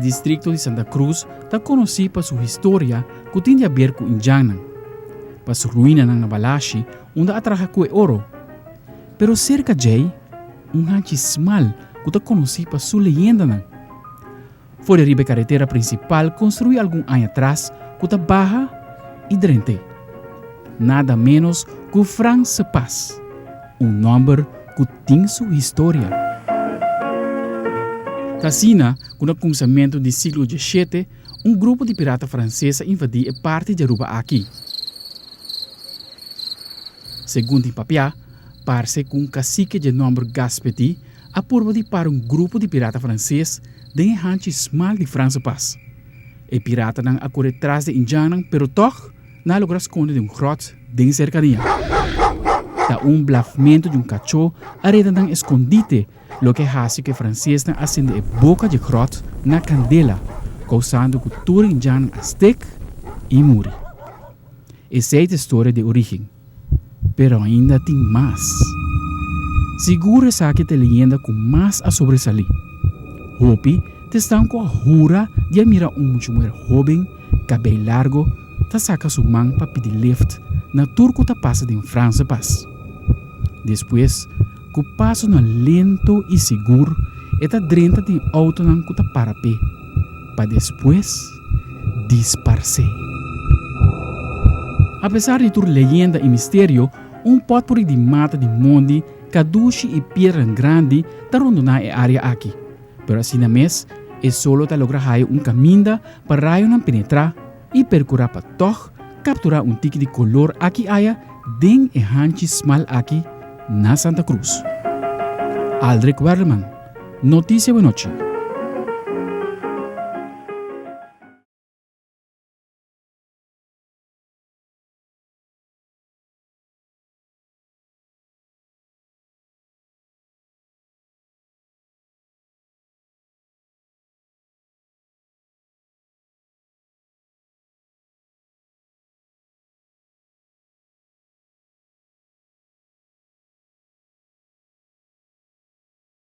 distrikto di Santa Cruz ta konosí pa su historia ku tin di aber ku indjannan, pa su ruinanan na Balashi unda a traha ku e oro. Pero serka djei, un hanchi smal ku ta konosí pa su leyendanan. For di riba e karetera prinsipal konstruí algun aña tras ku ta baha i drent'é. Nada ménos ku Franse Pas, un nòmber ku tin su historia. Ta asina ku na kuminsamentu di siglo dieshete un grupo di pirata franses a invadí e parti di Aruba aki. Segun tin papiá, parse ku un kasike dje nòmber Gaspeti a purba di para un grupo di pirata franses den e hanchi smal di Franse Pas. E piratanan a kore tras di indjannan pero tòg nan a logra skonde den un gròt den serkania. Ta un blafmentu di un kachó a reda nan eskondite loke a hasi ku e fransesnan a sende e boka dje gròt na kandela, kousando ku tur indjannan a stek i muri. Esei ta e storia di orígen. Pero ainda tin mas. Sigur esaki ta e leyenda ku mas a sobresalí. Hopi ta esnan ku a hura di a mira un mucha muher hóben, kabei largo, ta saka su man pa pidi lift na tur ku ta pasa den Franse Pas. Despues, ku pasonan lento i sigur, e ta drenta den outonan ku ta para p'e, pa despues disparsé. Apesar di tur leyenda i misterio, un pòtpuri di mata di mondi, kadushi i piedranan grandi ta rondoná e área aki. Pero asina mes, e solo ta logra haya un kaminda pa rayonan penetrá i perkurá pa tòg kapturá un tiki di kolor aki aya den e hanchi smal aki na Santa Cruz. Aldrich Werleman, Noticia Buenochi.